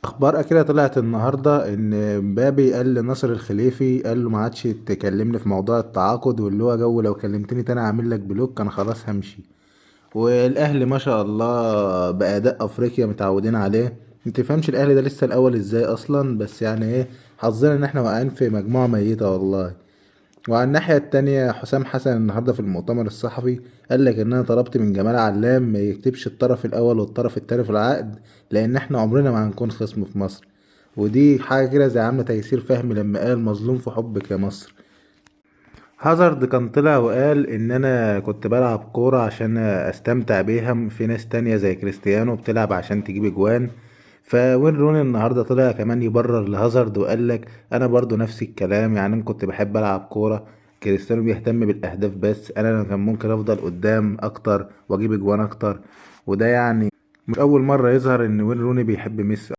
اخبار اكيدة طلعت النهارده ان مبابي قال لنصر الخليفي، قال له ما عادش تكلمني في موضوع التعاقد، واللي هو جو لو كلمتني تاني هعمل لك block، انا خلاص همشي. والاهلي ما شاء الله باداء افريقيا متعودين عليه، ما تفهمش الاهلي ده لسه الاول ازاي اصلا، بس يعني ايه حظنا ان احنا واقعين في مجموعة ميتة والله. وعلى الناحية التانية حسام حسن النهاردة في المؤتمر الصحفي قال لك ان انا طلبت من جمال علام ما يكتبش الطرف الاول والطرف التاني في العقد، لان احنا عمرنا ما هنكون خصم في مصر. ودي حاجة كده زي عاملة تيسير فهمي لما قال مظلوم في حبك يا مصر. هازارد كان طلع وقال ان انا كنت بلعب كورة عشان استمتع بيها، في ناس تانية زي كريستيانو بتلعب عشان تجيب اجوان. فوين روني النهارده طلع كمان يبرر لهازارد وقال لك انا برضو نفس الكلام، يعني انا كنت بحب العب كورة، كريستيانو بيهتم بالاهداف بس انا كان ممكن افضل قدام اكتر واجيب اجوان اكتر. وده يعني مش اول مرة يظهر ان وين روني بيحب ميسي.